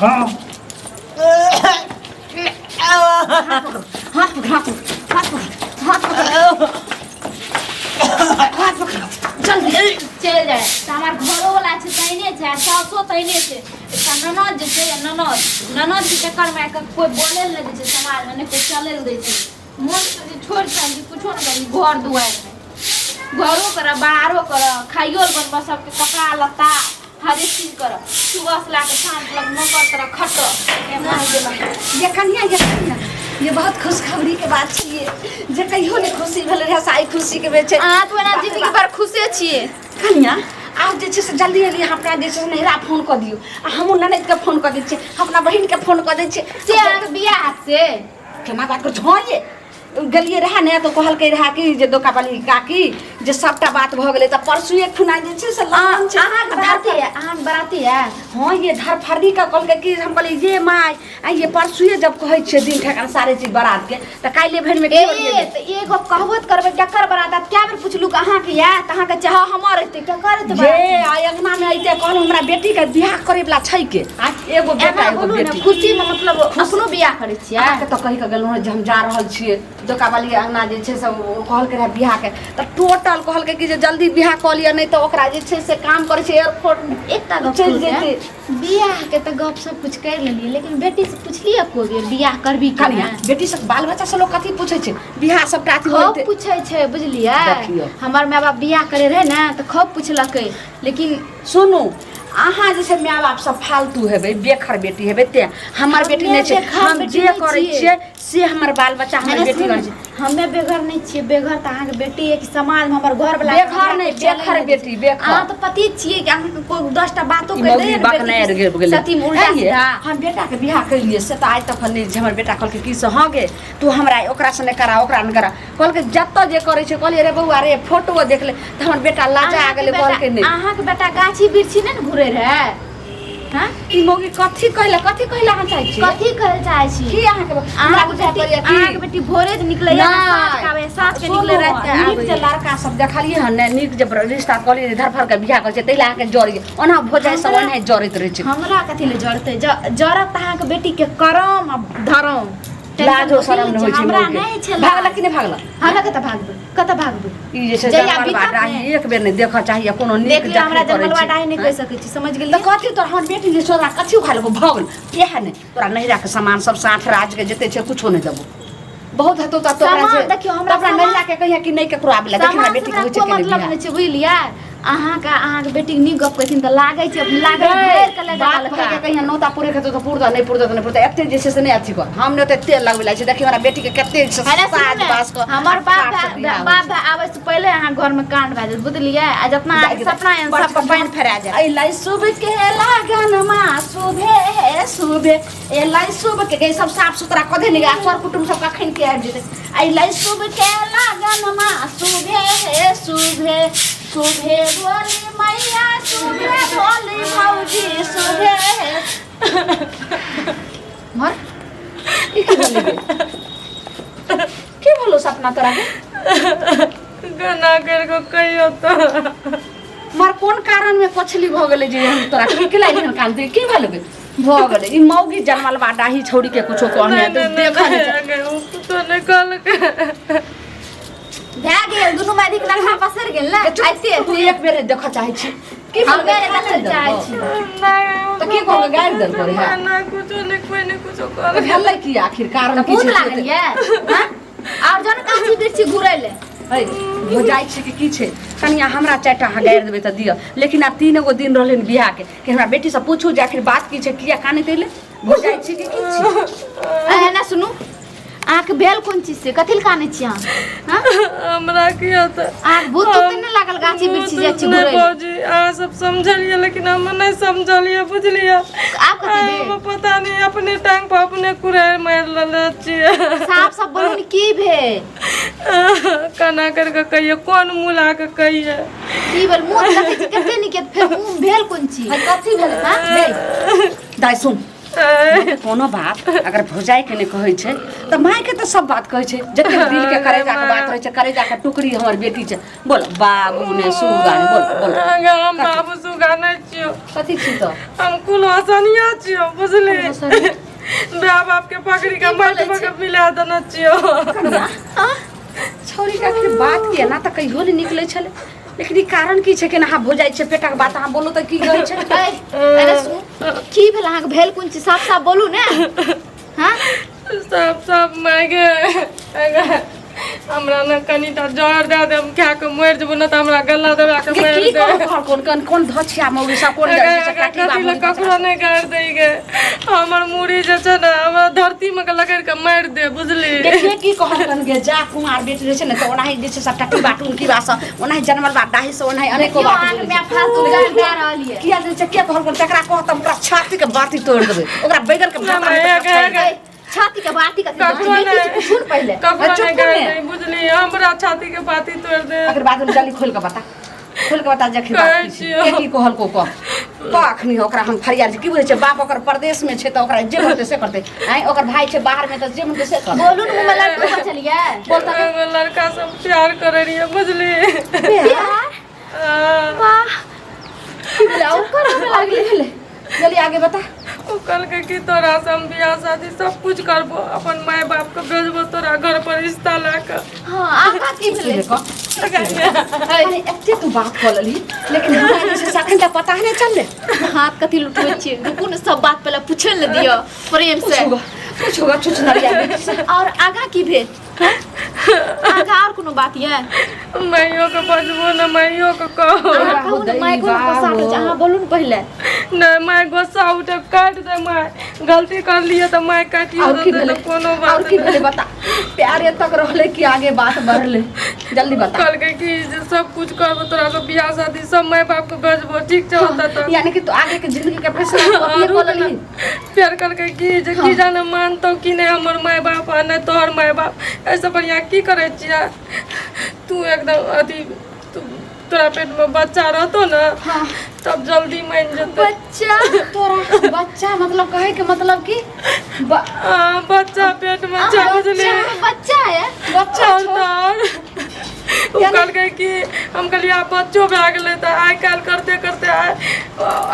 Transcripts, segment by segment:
हाँ। हाथ पकड़ो, हाथ पकड़ो, हाथ पकड़ो, हाथ पकड़ो, हाथ पकड़ो, हाथ पकड़ो, जल्दी। चलि जाइ तऽ हमर घरोवला छै तहिने छै आ सासो तहिने छै। एकटा ननद जे छै, ननद ननदके चक्करमे आबि कऽ कोइ बोलै लए नहि दै छै समाजमे, नहि कोइ चलै लए दै छै। मोन तऽ जे छोड़ि छाड़ि कऽ कुछो नहि करी, घर दुआरिमे घरो करऽ, बाहरो करऽ, खाइयो लए बनबऽ, सबके कपड़ा लत्ता हरेक चीज करऽ, सुबह से लए कऽ शाम तक नौकर तरह खटऽ। ये कन्या, ये कन्या, ये बहुत खुशखबरी के बात छै। ये जे कहियो ने खुशी भेल रहे से आइ खुशी के बेर छै। अहाँ तऽ ओना जिंदगी भर खुशे छियै। कन्या, आब जे छै से जल्दी जल्दी अहाँ अपना जे छै से नैहरा फोन कऽ दियौ आ हमहूँ ननदिके फोन कऽ दै छियै, हम अपना बहिनके फोन कऽ दै छियै। से अहाँके बियाह हैत से? केना बात करै छी? हँ, ये गेलियै रहए ने तऽ कहलकै रहए कि जे दोकावाली काकी जे सभटा बात भऽ गेलै, तऽ परसुए खुना जे छै से लगन छै। अहाँके बराती है? अहाँके बराती है? हँ, ये धरफड़ी के कहलकै कि हम कहलियै ये माय, आ ये परसुए जब कहै छियै दिन ठेकान सारे चीज बरात के, तऽ काल्हि भरिमे ए की ओरियेबै? तऽ एगो कहबो तऽ करबै केकर बरात आयत? कए बेर पुछलू कि अहाँके यऽ तऽ अहाँके चाह हमर हेतै, केकर हेतै ये बरात? आइ अंगना मे अइते कहलहुँ हमरा बेटी के बियाह करे वाला छै के आ एगो बेटा एना एगो बोलू ने बेटी। खुशी में मतलब अपनो बियाह करै छियै? अहाँके तऽ कहि कऽ गेलहुँ जे हम जा रहल छियै दोकावाली अंगना जे छै से ओ कहलकै रहए बियाहके, तऽ टोटल कहलकै कि जे जल्दी बियाह कऽ लिअ, नहि तऽ ओकरा जे छै से काम करै छै एयरपोर्ट एकटा गप चलि कहू से, जेतै। बियाह के तऽ गप सब कुछ कर लेलियै, लेकिन बेटी से पुछलियै एको बेर बियाह करबी कि कनिया नहि? बेटी सब बाल बच्चा सब लोग कथी पूछै छै? बियाह सबटा अथी खूब होइते पूछै छै, बुझलियै? देखियौ। हमर माय बाप बियाह करे रहे ने तऽ खूब पुछलकै, लेकिन सुनू, अहाँ जे छै माय बाप सब फालतू हेबै, बेखर बेटी हेबै, तें हमर बेटी नहि छै। बेखर हम बेटी जे नहि करै छियै। छियै से हमर बाल बच्चा हमर अरे बेटी सुन, करै छै। हमे बेघर नहि छियै, बेघर तऽ अहाँके बेटी है कि समाजमे हमर घर वाला बेघर नहि, बेखर बेटी, बेखर। अहाँ तऽ पति छियै कि अहाँके कोइ 10टा बातो ई कहि मौगी दैए ने बकनारि बेटी गेल गेलै। सती में उल्टा है ये, सीधा। हम बेटाके बियाह केलियै से तऽ आइ तक नहि जे हमर बेटा कहलकै कि से हँ गे, तू हमरा ओकरासँ नहि करा, ओकरा नहि करा। कहलकै जतऽ जे करै छै। कहलियै रे बौआ रे, फोटो देख ले, तऽ हमर बेटा लजा अहाँके गेलै, बेटा- कहलकै नहि। अहाँके बेटा गाछी बिरछी नहि ने घुरै रहै? हाँ? ई मौगी कथी कहला, कथी कहला अहाँ चाहै छी? कथी कहै चाहै छी? की अहाँके हमरा अहाँके बुझाइ बेटी पड़ैया की अहाँके बेटी भोरे जे निकलैया ने, साँझ के आबैया, साँझ के निकले, राति के नीक आबैया। जे लड़का सब देखलियै हन ने, नीक जे रिश्ता कहलियै जे धरफड़ के बियाह करै छै, ताहि लए अहाँके जरै ओना भोजाइ सब ओनाहि जरैत रहै छै। हमरा कथी ले जरतै? जरत तऽ अहाँके बेटी के करम आ धरम। लाजो शरम नहि होइ छै। हमरा मौगी के। नहि छै। भागलक कि नहि भागलक? हमरा कतऽ भागबै, कतऽ भागबै? ई जे छै जहिया जंगलवा बीतत डाही ने। एक बेर नहि देखऽ चाहिए कोनो नीक देख लियौ, हमरा जखनी करै जंगलवा छै। डाही नहि कहि सकै छी, समझ तऽ गेलियै? कथी तोरा हमर बेटी जे तोरा कथी उखा लेबो? भऽ गेल इएह ने तोरा नैहराके सामान सब साँठ राजके जते छै कुछो नहि देबो, बहुत हेतौ तऽ तोरा सामान जे देखियौ, हमरा तऽ अपना सामान- नैहराके कहिया कि नहि ककरो आबि ला देख हमरा सामान बेटीके से होइ छै हमरा कि कोइ नहि मतलब बियाह नहि छै, बुझलियै? अहाँके अहाँके बेटीके नीक गप कहथिन तऽ लागै छै लागै भरि के ले बाप भाई के कहिया नौता पूरे के तो पुरता नहि पुरता तऽ नहि पुरता। एते जे छै से नहि अथी कर, हम नहि ओते तेल लगबै लागै छै। देखी हमरा बेटी के कते अरे सुनू साज ने, बास कऽ हमर बाप ठाठ से बियाह होइ बाप भाय आबै से पहिले अहाँ घर में कांड भए जायत, बुझलियै? आ जितना अहाँके सपना एहन सब पर पानि फेरा जायत। अइलै शुभ के लगन मा शुभे हे शुभे, अइलै शुभ के गे, सब साफ सुथरा कऽ देने गे, सर कुटुम्ब सब कखन के आबि जेतै। अइलै शुभ के लगन मा शुभे हे शुभे, शुभे भोली मैया, शुभे भोली भौजी, शुभे हे। मर, ई की भेलै गे? की भेलो सपना तोरा के? गाना कर के कहियो तो। मर, कोन कारण में पछली भऽ गेलै जे हम तोरा की के लागि हन कान? की भेल गे? भऽ गेलै ई मौगी जनमल बा डाही छौड़ी के कुछो कहने नहीं तऽ नहीं देखऽ नहि चाही। नहीं, उ तो नहीं कहलकै। भए गेल, दुनू माय के लखा पसरि गेल ने। चुप, आइते तू एक बेर देखऽ चाहै छी की हम भेल गे? नहि देखऽ चाहै छी। नहीं। तऽ की कहबै, गारि देलको रे? नहीं, कुछो नहीं, कोई नहीं कुछो तऽ कहलकै। भेलै की आखिर, कारण की भूत छै? लागल ये हाँ? और जन गाछी बिरछी घुरै ले है हो जाइ छै कि की छै? कनिया, हमरा 4टा अहाँ गारि देबै तऽ दिअ, लेकिन आब 3 गो दिन रहलै बियाहके कि हमरा बेटीसँ पूछू जे आखिर बात की छै, किया कानैत एलै, हो जाइ छै कि की छै? एना सुनू, अहाँके भेल कोन चीज से, कथी लए कानै छी अहाँ? हाँ? हमरा की होता? अहाँके भूत तूत तऽ नहि लागल गाछी बिरछी जाइ छी नहि घुरै लए? भौजी, अहाँ सब समझलियै लेकिन हम नहि समझलियै, बुझलियै? आब कथी भेल? हम पता नहीं, अपने टांग पर अपने कुड़ारि मारि लेने छियै। साफ साफ बोलू ने, की भेल? केना करि कऽ कहियै, कोन मुँह ला कऽ कहियै? की भेल? मुँह तऽ देखै छी कते नीक, फेर मुँह भेल कोन चीज? है, कथी भेलै? हाँ, दाइ सुन। कोनो बात अगर भौजाई के नहि कहै छै तऽ माय के तऽ सब बात कहै छै जते दिल के करेजा के बात रहै छै करेजा के टुकड़ी हमर बेटी छै बोल बाबू ने सुगा ने बोल बोल अगे हम बाबू सुगा नहि छियौ कथी छी तऽ हम कुल हसनिया छियौ बुझली माय बाप के पकड़ी के माटि पर के मिला देने छियौ छौरी के आखिर बात के ना तऽ कहियो नहि निकलै छलै लेकिन ई कारण की छै केना अहाँ भो जाइ छै पेटक बात अहाँ बोलू तऽ की कहै छै अरे सुन की भेल अहाँके भेल कोन चीज साफ साफ बोलू ने हाँ सब सब माय गे हमरा ने कनिटा जहर दए दे हम खा कऽ मरि जेबो ने तऽ हमरा गला दबा कऽ के मारि की दे कहू घर कोन कोन कोन धछिया मौगी सब कोन जाइ छै काटी कथी लए ककरो नहि गारि दै गे हमर मूड़ी जे छै ने हमरा धरती मे के लकड़ि कऽ मारि दे बुझली देखिए की कहल गे जा कुमार बेटी रहै छै ने तऽ ओनाही जे छै सबटा टीबा टुनकी बा सब ओनाही जनमल बा डाही से ओनाही अनेको देखियौ बात अहाँके बोलै माय छै। फालतू गारि दए रहल यऽ किया जे छै के कहल कोन तकरा कहत हम ओकरा छाती के बाती तोड़ि देबै ओकरा बैगन के ना, भात ना, एक- एक- छाती के बाती कथी ककरो बेटी से नहि पूछू ने पहिले ककरो चुप नहि गारि ने। दै बुझली हमरा छाती के बाती तोड़ि दे अगर बाद में जल्दी खोल के बता खोल के बता जखन बात कहै की छै। छियौ। के की कहल को कह कह अखनी ओकरा हम फरियाद की बुझै छै बाप ओकर परदेश में छै तऽ ओकरा जे मनतै से करतै आँय ओकर भाई छै बाहर में तऽ जे मनतै से करतै बोलू ने मुँह में लड्डू बचल यऽ बोल तऽ एगो लड़का सब प्यार करे रहियै बुझली प्यार आ, वाह की भेलै ओकर लागलै भेलै जल्दी आगे बता ओ कहलकै कि तोरा से हम बियाह शादी सब कुछ करबो अपन माय बाप के भेजबो तोरा घर पर रिश्ता ला के हाँ आगा की भेलै अरे एते तू बात कऽ लेलही लेकिन हमरा जे छै से अखन तक पता नहि चललै हाथ कथी लुटबै छियै रुकू ने सब बात पहिले पूछे ने दिअ प्रेम से पूछूगा पूछूगा छुछनरिया बेटी से और आगा की भेल हाँ? आगा और कोनो बात ये माइयो के बजबो ने माइयो के कहो अहाँ कहू ने माय कोनो गुस्सा उठै छै अहाँ बोलू ने पहिले नहीं माय गुस्सा उठे काट दे माय गलती कर लिए तो माय काटियो और की देते भेलै तो कोनो और बात की नहीं भेलै बता प्यार एतक तक रहलै कि आगे बात बढ़लै जल्दी बता कहलकै कि जे सब कुछ करबो तोरा के बियाह शादी सब माय बाप के भेजबो ठीक छौ होता तो यानी कि तू आगे के जिंदगी के फैसला तू अपने कऽ लेलही फेर कहलकै कि जे की जाने मानतौ कि नहि हमर माय बाप आ नहि तोहर माय बाप एहिसँ बढ़िआँ की करै छियै तू एकदम अथी तू तोरा पेटमे बच्चा रहतौ ने तब जल्दी मानि जेतै बच्चा तोरा बच्चा मतलब कहे के मतलब कि हाँ, बच्चा पेटमे छै बुझलियै बच्चा बच्चा है बच्चा आओर छौ। तऽ आओर ओ कहलकै कि हम कहलियै आब बच्चो भए गेलै तऽ आइ काल्हि करते करते आइ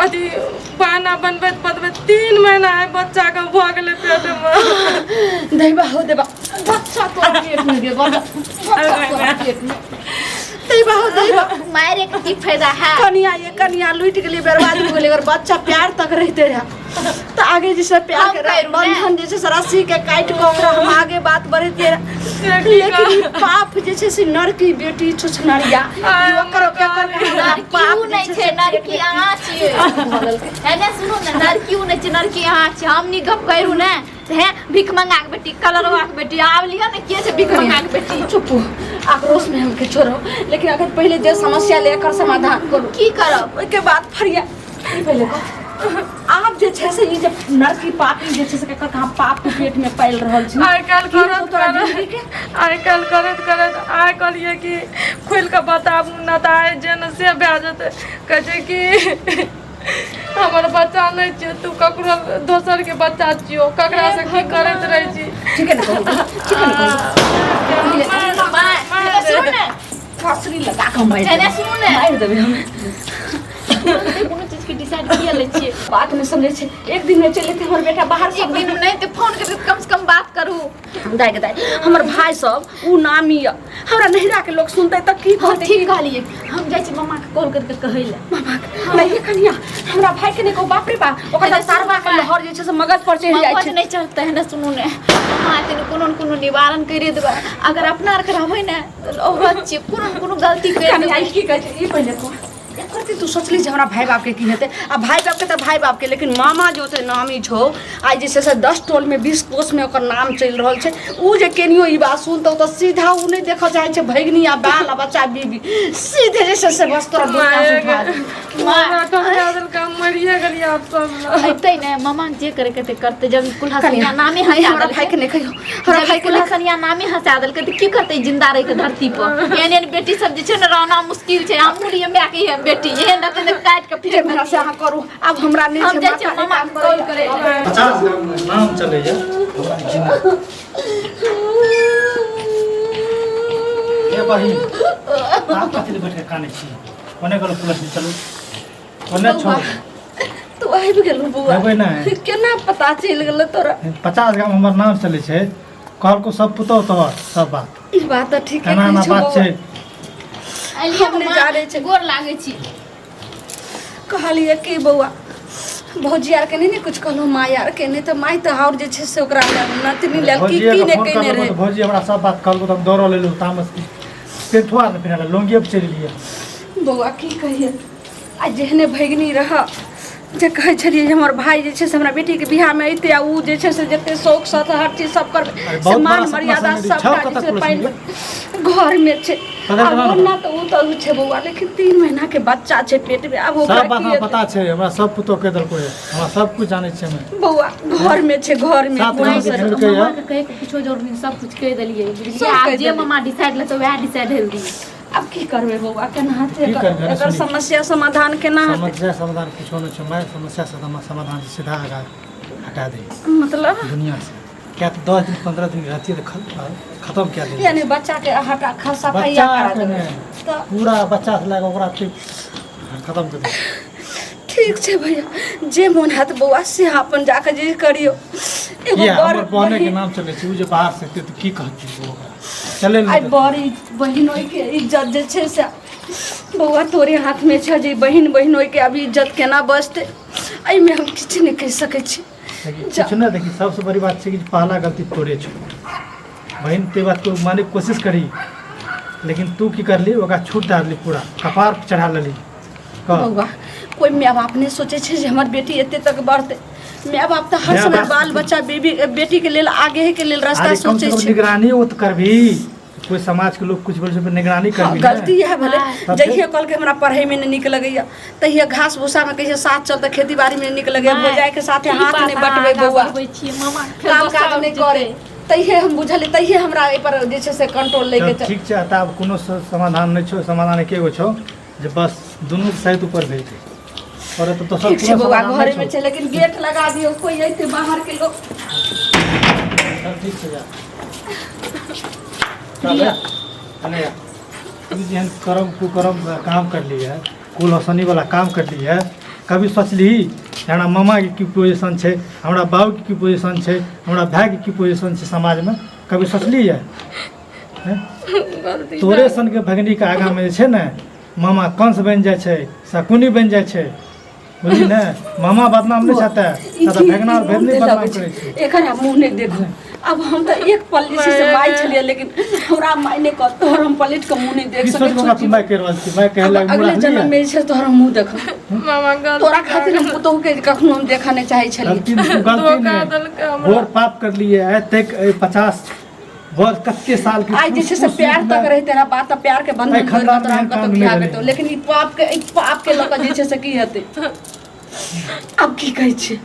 अथी बहाना बनबैत बनबैत 3 महीना आइ बच्चाके भऽ गेलै पेटमे दैबा हो देबा बच्चा तोरा पेट में गे बच्चा बच्चा तोरा पेट में दैबा हो दैबा मारे के की फायदा है कनिया ये कनिया लूटि गेली बर्बाद हो गेली अगर बच्चा प्यार तक रहते रहे तऽ आगे जे छै प्यार के हम करू ने। बंधन जे छै से रस्सी के काटि कऽ ओकरा हम आगे बात बढ़ैते रहे लेकिन ई पाप जे छै से नरकी बेटी छुछनरिया ई ओकर केकर नरकी पाप उ जे नहि छै छै से नरकी अहाँ छियै भऽ गेलकै। एने सुनू ने नरकी उ नहि छै नरकी अहाँ छियै हम नी गप करू ने तऽ हे भीख मंगा के बेटी कलरवा के बेटी आब लिअ ने के छै भीख मंगा के बेटी चुप हो, आक्रोश में हमके छोड़ो लेकिन अगर पहले जे समस्या ले एकर समाधान करू की करब ओहिके बाद फरिया ई पहिले कह आब जे छै से ई जे नरकी पापी जे छै से केकर कहाँ पाप के पेट में पालि रहल छै आइ काल्हि की हेतौ करत तोरा करत जिंदगी के आइ काल्हि करैत करैत आइ कहलियै कि खोलि कऽ बताबू ने तऽ आइ जे ने से भए जेतै कहै छै कि हमर बच्चा नहि छियौ तू ककरो दोसरके बच्चा छियौ ककरासँ की करैत रहै छी ठीक है ने कहू ठीक है ने कहू माय सुनू ने फसरी लगा कऽ मारि एने देबै सुनू ने मारि देबै हम कोनो चीज के डिसाइड किया लै छियै बात नहि समझै छै एक दिन मे चलि एतै हमर बेटा बाहर एक दिन नहि तऽ फोन करके कम से कम बात करू दाइ के दाइ हमर भाय सब उ नामी यऽ हमरा नहिरा के लोग सुनतै तऽ की हँ कहतै ठीक कहलियै हम जाइ छी मम्मा के कॉल करके कहै लए मामा के नहीं कनिया हमरा भाई के नहीं कहू बाप रे बाप ओकर तऽ सारवा के लहर जे छै से मगज पर चढ़ि जाइ मगज छै नहि चढ़तै है ने सुनू ने मम्मा एते कोनो ने कोनो निवारण करि देबै अगर अपना आरके रहबै ने तऽ औरत छियै कोनो ने कोनो गलती करि कनिया देबै ई की कहै छै ई पहिले कह एकर ती तू सोचली जे हमरा भाई बाप के की हेतै आ भाई बाप के तऽ भाई बाप के लेकिन मामा जे ओते नामी छौ आइ जे छै से 10 टोल में 20 कोस में ओकर नाम चलि रहल छै उ जे केनियो ई बात सुनतौ तऽ सीधा उ नहि देखऽ चाहै छै भगिनी आ बाल आ बच्चा बीबी सीधे जे छै से बस तोरा दुनिया से उठा देतौ। हमरा ठोकरा देलकै हम मरिए गेलियै आब सब लग। अयतै ने मामा जे करे के ते करतै जब कुल्हा कनिया सनिया नामे नहीं हंसा हमरा भाई देलकै के नहि कहियो हमरा जब भाई के कुल्हा नहि सनिया नामे हंसा देलकै तऽ की करतै जिंदा रहि के धरती पर एहन एहन बेटी सब जे छै ने रहना मुश्किल छै हमहूँ रहियै माय के एहन बेटी एहन रहतै तऽ काटि के जे फेंक हमरा से अहाँ करू आब हमरा नहि हम छै जाइ छियै माथा मामा के कॉल करै लए पचास गाम नाम चलैया हमरा जिना। ए बहिन, आप कथी लए बैठ के कानै छी? कोने गेलो पुलिस? चलू, कोने छौ? तू आबि गेलू बौआ? एबै नहि? केना पता चलि गेलो तोरा? 50 गाम हमर नाम चलै छै। कहलको सब पुतहु तोहर सब बात। ई बात तऽ ठीके एना कहै एना छौ बात बौआ। छै। एलियै हम नहि मामा, जानै छै। गोर लागै छी। कहलियै कि बौआ, भौजी आरके नहि ने कुछ कहलहुँ, माय आरके नहि, तऽ माय तऽ आओर जे छै से ओकरा नतनी लेल की भौजीए की के नहि फोन कयने करलको रहै। तऽ भौजी हमरा सब बात कहलको, तऽ हम दौड़ल एलहुँ। तामस पेंठुआ नहि पहिनले, लुंगिए पर चलि एलियै। बौआ, की कहियै, आ जेहने भगिनी रह जे कहै छलियै जे हमर भाय जे छै से हमरा बेटीके बियाहमे अयतै आ ओ जे छै से जते शौक सत हर चीज सब करबै, अरे से बहुत मान बड़ा सपना मर्यादा संगे सबटा छौ, जे कतऽ छै पुलिस पानि घरमे छै। पकड़ आब के लाउ। ओना तऽ ओ तऽ छै बौआ, लेकिन 3 महीना के बच्चा छै पेटमे, आब ओकरा सब बात की हमरा हेतै? पता छै। हमरा सब पुतोह कहि देलको ये, हमरा सब कुछ जानै छियै हमे। बौआ, घरमे छै, घरमे। सात कोना गाँव के से झुलकै ये। मामा के कहे के कुछो जरूरी नहीं, सब कुछ कहि देलियै, बुझलियै? सब आब कहि जे देलियै। मामा डिसाइड लेतै वएह डिसाइड हेल्दी। आब की करबै बौआ, केना हेतै की एकर करबै? एकर सुनी। समस्या समाधान केना हेतै? समस्या समाधान कुछो नहि छै माय। समस्या समाधान छै, सीधा आगा हटा दे। मतलब? दुनिया से। क्या तऽ 10 दिन 15 दिन रहतियै तऽ खत्म कए देलियै। यानी बच्चा के हटा सफाइया बच्चा करा के देबै नहि, तऽ पूरा बच्चा से लए कऽ ओकरा फिर खत्म कर देबै। ठीक छै भैया, जे मोन हैत बौआ से अहाँ अपन जाके जे करियौ। एगो किया बड़ हमर बहने के बहिन नाम चलै छै, ओ जे बाहर से एतै तऽ की कहतै ओ ओकरा? चलै आइ नहि देतै। बड़ी बहिनोइके इज्जत जे छै से बौआ तोरे हाथमे छै, जे बहिन बहिनोइके अभी इज्जत केना बचतै, एहिमे हम किछु नहि कहि सकै छी। देखी, किछु नहि, देखी, सबसँ बड़ी बात छै कि पहला गलती तोरे छौ बहिन। ते बात को माने के कोशिश करी, लेकिन तू की करली? ओकरा छूट दए देली, पूरा कपार पर चढ़ा लेली कह। बौआ, कोइ माय बाप नहि सोचै छै जे हमर बेटी एते तक बढ़तै। माय बाप तऽ हर माय समय बाप बाल बच्चा बेबी बेटीके लेल आगे के लेल रास्ता अरे कम से सोचै कम छै। निगरानी ओ तऽ करबी। कोई समाज के लोग कुछ बोले छै, निगरानी हाँ, करबी। गलती इएह भेलै। तब फेर? जहिया कहलकै हमरा पढ़ैमे नहि नीक लगैया, तहिया घास भूसामे कहिया साथ चल तऽ खेती बाड़ीमे नहि नीक लगैया, भौजाइके साथे हाथ नहि बटबै बौआ, काम काम काज नहि करे, तहिये हम बुझलियै, तहिये हमरा एहिपर जे छै से कंट्रोल लैके चल, ठीक छै। तऽ आब कोनो समाधान नहि छौ। समाधान एके गो छौ जे बस दुनू के सहित ऊपर भेज दे और तऽ दोसर ठीक छै कोनो बौआ, समाधान नहि घरेमे छौ। छै, लेकिन गेट लगा दियौ, कोइ अयतै बाहरके लोक। चल, ठीक छै, जा। चल, अने तू जेहन करम कुकरम काम कर ली है, कुल हसनी वाला काम कर ली है, कभी सोचली जे हमरा मामाके की पोजिशन छै, हमरा बाबूके की पोजिशन छै, हमरा भायके की पोजिशन छै समाजमे? कभी सोचली है? हैं? गलती तोरे सनके भगनीके आगाँमे जे छै ने मामा कंस बनि जाइ छै, शकुनी बनि जाइ छै, बुझली ने? मामा बदनाम नहि चाहता है ई तऽ की भगना की भेदनी मुँह बदनाम लगै करै छै? छै। एकर आब मुँह नहि देखू। आब हम तऽ एक पल जे छै से माय छलियै, लेकिन हमरा माय नहि कहत, तोहर हम पलटि कऽ मुँह नहि देख की सकै सोच ओकरा तू छी। माय कहि रहल छी? माय कहै आब लाग अगले जन्म मे जे छै तोहर हम मुँह देखब। मामा गलती तोरा खातिर हम पुतोहु के कखनो हम देखऽ नहि चाहै छलियै। गलती तू गलती धोखा नहि देलकै हमरा। घोर पाप करलियै। आइ तक एहि 50 वर्ष कते साल के आइ जे छै से प्यार तक रहे तेरा बात, तऽ प्यार के बंधन एहि तोड़ि कऽ खानदानमे तोरा हम एहन कतौ काम नहि बियाह भेलै। करितौ, लेकिन ई पाप के लऽ कऽ जे छै से की हेतै? आब की कहै छै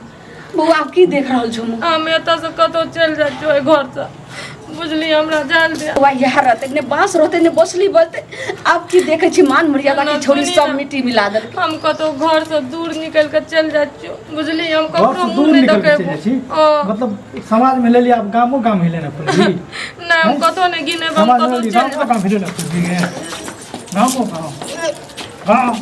बौआ, आब की देख रहल छौ मुँह? हम एतऽसँ कतहु चलि जाइ छियौ एहि घरसँ, बुझली? हमरा जायल दे। बौआ, इएह रहतै ने बाँस रहतै ने बसली बजतै। आब की देखै छी, मान मर्यादा के छोड़ी सुनी सब ना। मिट्टी मिला देलकै। हम कतहु घरसँ दूर निकलि कऽ चलि जाइ छियौ, बुझली? हम घर ककरो से मुँह दूर नहि निकल के चलि देखेबो। जाइ छी? ओ मतलब समाज में ले लिया, आब गामो गाम हिले ना पड़ली? नहि, हम कतहु नहि गिनेब, हम समाज में कतहु ले चलि गामो गाम हिले ना पड़ली? गामो गाम गाम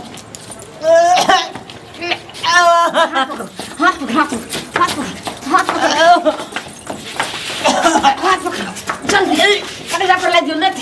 हाथ पकड़, हाथ पकड़, हाथ पकड़, हाथ पकड़, हाथ पकड़, जल्दी कलेजा पर ला दियो। लेते